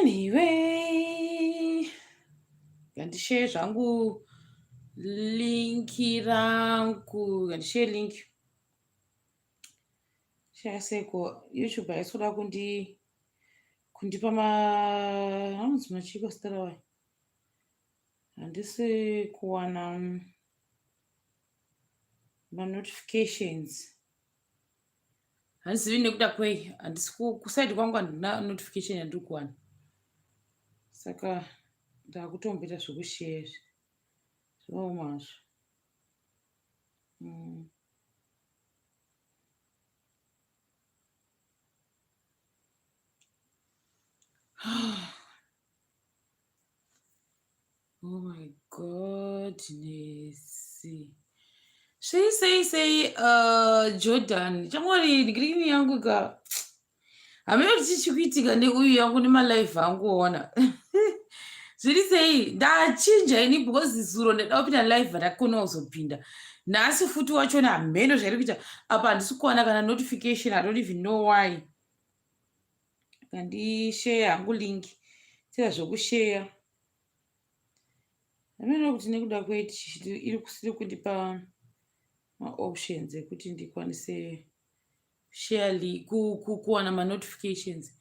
Anyway, ngandishare zvangu link rangu, ngandishare link. Share seko YouTube haisi kuda kundi kundipa ma anonzi machiko zita rawayo. Handisi kuwana manotifications. Handizivi nekuda kwei handisi kuside kwangu handina notification yandiri kuwana saka ndakutomboita zvekusheya izvi zvinooma hazvo mm. Oh my goodness. Sei sei sei uh, Jordan. Chamwari green yangu ka. Hameno kuti chii chikuitika neuyu yangu nemalive angu ona. Zviri sei ndachinja ini because zuro ndaida kupinda live ndakona kuzopinda. Nhasi futi wachona hameno zvairi kuita apa handisi kuwana kana notification I don't even know why. Ndishare hangu link. Tira zvokusheya. Hameno kuti nekuda kwei iri kusiri kundipa maoptions ekuti ndikwanise share kuwana manotifications.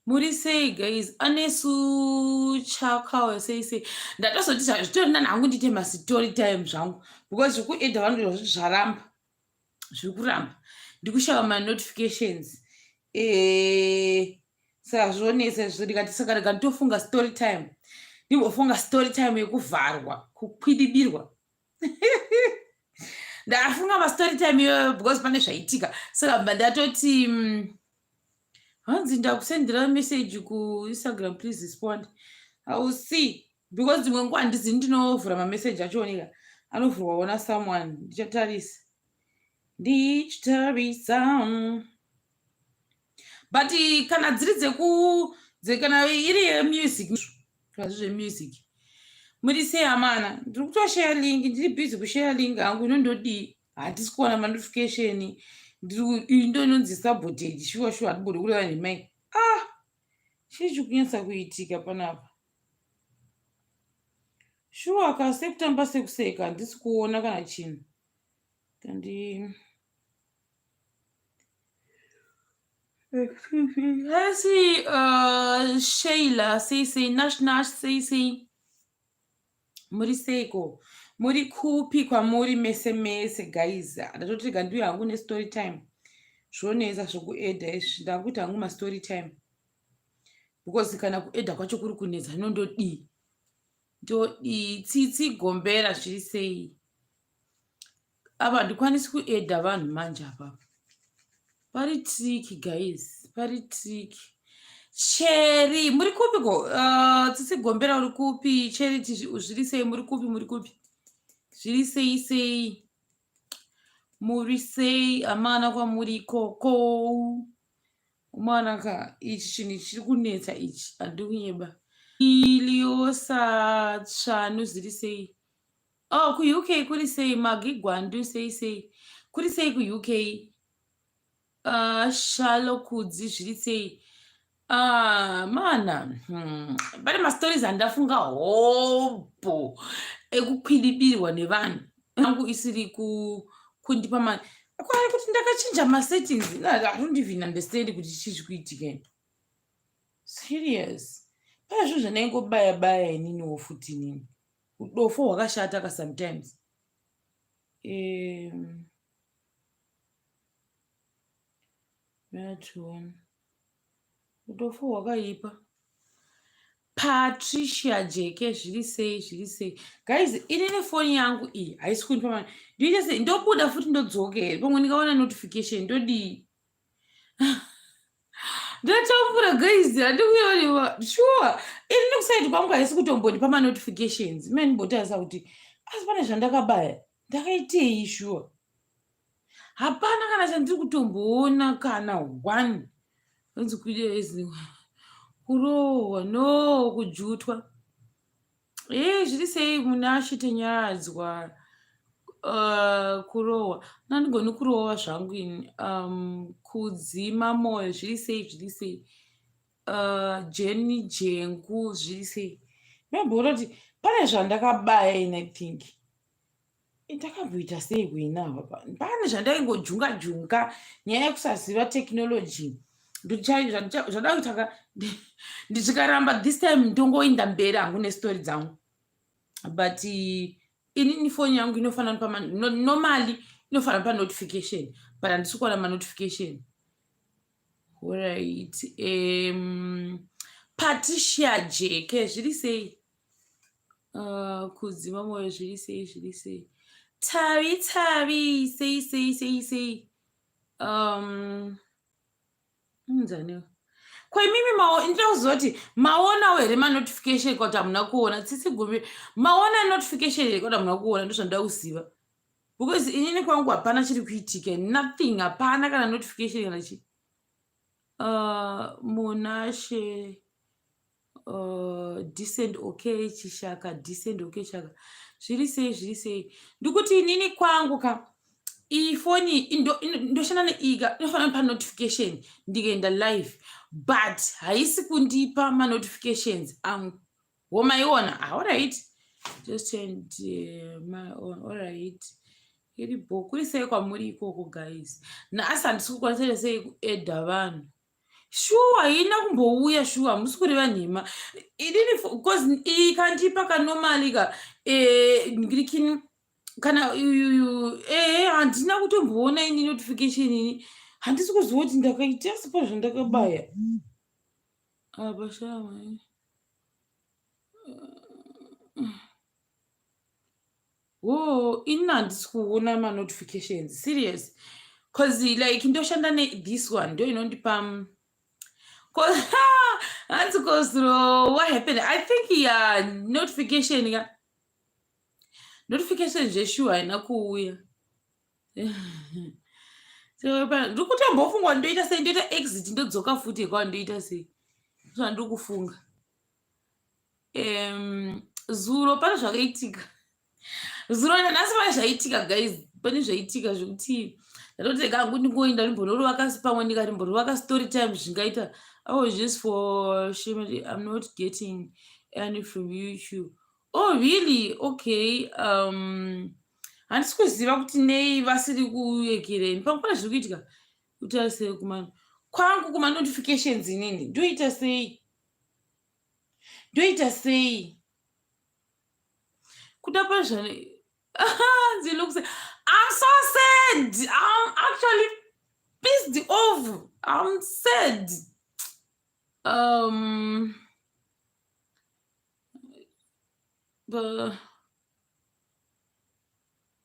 Muri sei guys? Anesu chakawa sei sei. Ndatozoti zvitori nani hangu ndiite mastory time zvangu because zvekuedha vanhu zvaramba. Zviri kuramba. Ndikushaya manotifications. Eh saka zvonetsa izvo ndikati saka rega nditofunga story time ndimbofunga story time yekuvharwa kukwidibirwa ndafunga mastory time iyoyo because pane zvaitika saka bva ndatoti mm, hanzi ndakusendera message kuinstagram please respond i will see because dzimwe nguva handizivi ndinovhura mameseji achooneka anovhurwa ona someone ndichatarisa ndichitarisa but kana dziri dzeku kana iri yemusic kana zviri zvemusic muri sei amana ndiri kutosheya link ndiri busy kusheya link hangu inondodii handisi kuwana manotification iyi ndo inonzi sabotage shuwa shuwa handibodi kureva nhemai ah chii chiri kunyatsa kuitika panapa shuwa ka sekutamba sekuseka handisi kuona kana chinhu kandi Hasi uh, Sheila sei sei Nash Nash sei sei muri seiko muri kupi kwamuri mese mese guys ndatoti rega ndiuye hangu nestory time zvonetsa zvokuedha izvi ndakuita hangu mastory time because kana kuedha kwacho kuri kunetsa zvino ndodii ndodii tsitsi gombera zviri sei Apa handikwanisi kuedha vanhu manje apapa. Pari tricky guys, pari tricky. Cheri, muri kupi ko? Uh, Tsitsi Gombera uri kupi? Charity zviri sei muri kupi muri kupi? Zviri sei sei? Muri sei amana kwamuri ikoko? Mwana ka ichi chinhu chiri kunetsa ichi handiri kunyeba. Iliosa tsvanu zviri sei? Oh, kuUK kuri sei Magi Gwandu sei sei kuri sei kuUK uh, Shalo Kudzi zviri sei uh, mana hmm. Pane mastories andafunga hobho ekukwidibirwa nevanhu yangu isiri ku, kundipa mari kwari kuti ndakachinja masettings I don't even understand kuti chii chiri kuitika serious pane zvinhu zvandaingobaya baya ininiwo futi inini Udofo hwakashata ka sometimes. Um, udofo hwakaipa. Patricia Jeke zviri sei zviri sei guys inini foni yangu iyi haisi kundipa mari ndoita sei ndobuda futi ndodzoka here pamwe ndikaona notification ndodii ndatambura guys handikuyonewa sure ini nekusaidi kwangu haisi kutombondipa manotifications me ndimbotarisa kuti asi pane zvandakabaya ndakaitei sure hapana kana chandiri kutomboona kana one onzi kurohwa no kujutwa Hey, zviri sei Munashe Tanyaradzwa uh, kurohwa nandigoni kurohwa zvangu ini um, kudzima moyo zviri sei zviri sei Jenny Jengu, zviri sei? Ndamboona kuti pane zvandakabaya in, I think ndakamboita sei kuina apa, pane zvandaingojunga junga. Nyaya yekusaziva technology, zvada kuitaka ndichikaramba. This time ndongoinda mberi hangu nestori dzangu, but inini foni yangu inofanira pama, normally inofanira panotification, but handisi kuwana manotification. Alright, Patricia Jeke, zviri sei? Kudzima mwoyo, zviri sei? Zviri sei? Tavi Tavi, sei sei sei sei? Unzaniwo ko imimi? Ndinoda kuziva kuti maonawo here manotification kuti hamuna kuona? Tsitsi Gumi, maona notification here kuti hamuna kuona? Ndozvandoda kuziva, because inini kwangu hapana chiri kuitika, nothing, hapana kana notification kana chii. Munashe decent, okay. Chishaka decent, okay. Shaka, zviri sei? Zviri sei? Ndikuti inini kwangu ka, iyi foni ndoshanda neika, inofanira panotification ndikaenda live, but haisi kundipa manotifications angu. Womaiona? Alright, just turned my on. Alright, iripo. Kuri sei kwamuri ikoko, guys? Nhasi handisi kukwanisa sei kuadda vanhu. Shuwa, haina kumbouya. Shuwa, hamusi kureva nhema inini, because ikandipa kanormally ka ngirikini kana uyuyu. Ehe, handina kutomboona ini notification. Ini handisi kuziva kuti ndakaita sipo zvandakabaya apa. Shama wo, ini handisi kuona manotifications, serious, 'cause like ndoshanda nethis one, ndo inondipa. Hanzi kozro, what happened? I think ya notification ka, notification zveshuwa haina kuuya. Ndiri kutombofunga ndoita sei, ndoita exit ndodzoka futi kwa, ndoita sei? Zvandiri kufunga, zuro pane zvakaitika, zuro nanhasi pane zvaitika, guys. Pane zvaitika zvekuti ndatoti rega hangu ndingoenda ndimbonorova pamwe, ndikati mborova story time zvingaita. I was just for shame, I'm not getting any from YouTube. Oh really? Okay, handisi kuziva kuti nei vasiri kuyekereni. Pamwe pane zviri kuitika. Kuita sei kuma kwangu kumanotifications? Inini ndoita sei? Ndoita sei kuda pazvane? Looks, I'm so sad. I'm actually pissed off. I'm sad. But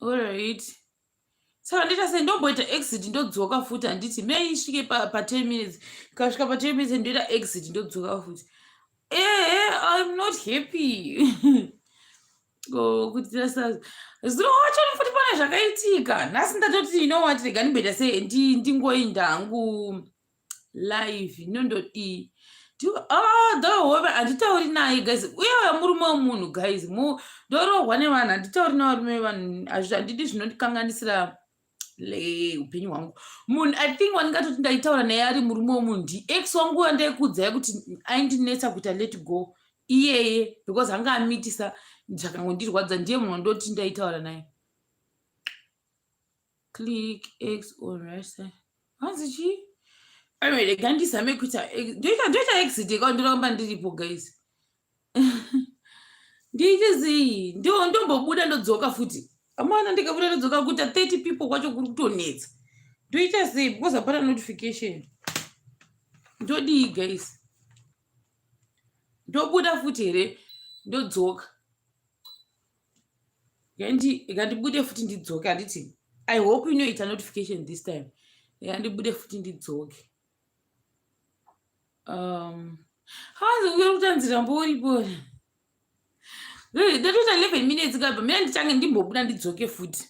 alright, saka ndoita sei? Ndomboita exit ndodzoka futi, handiti? Mei isvike pa10 minutes. Ikasvika pa10 minutes, ndoita exit ndodzoka futi. Ehe, I'm not happy kuti zuro wachoni futi pane zvakaitika. Nhasi ndatoti, you know what, rega ndimboita sei, ndingoinda hangu live, inondodii? Ah, dhahove handitauri naye, guys. Uye murume wemunhu, guys, ndorohwa nevanhu. Handitauri nevarume vevanhu, handidi zvinondikanganisira upenyu hwangu. Munhu, I think wandingatoti ndaitaura naye ari murume wemunhu ndiex wangu wandaikuudzai kuti aindinetsa kuita let go iyeye, because anga amitisa zvakangondirwadza. Ndiye munhu wandoti ndaitaura naye. Click x on right side. Hanzi chii? Anyway, rega ndizame kuita, ndoita exit ika, ndoramba ndiripo, guys. Ndiite sei? Ndombobuda ndodzoka futi. Amana, ndikabuda ndodzoka, kuita 30 people kwacho kuri kutonetsa. Ndoita sei? Because hapana notification. Ndodii, guys? Ndobuda futi here ndodzoka? Ngandibude futi ndidzoke, handiti? I hope inoita notification this time. Ngandibude futi ndidzoke. Hanzi uye kutanzira mboripo, ndatoita 11 minutes kabva. Mina ndichange ndimbobuda ndidzoke futi.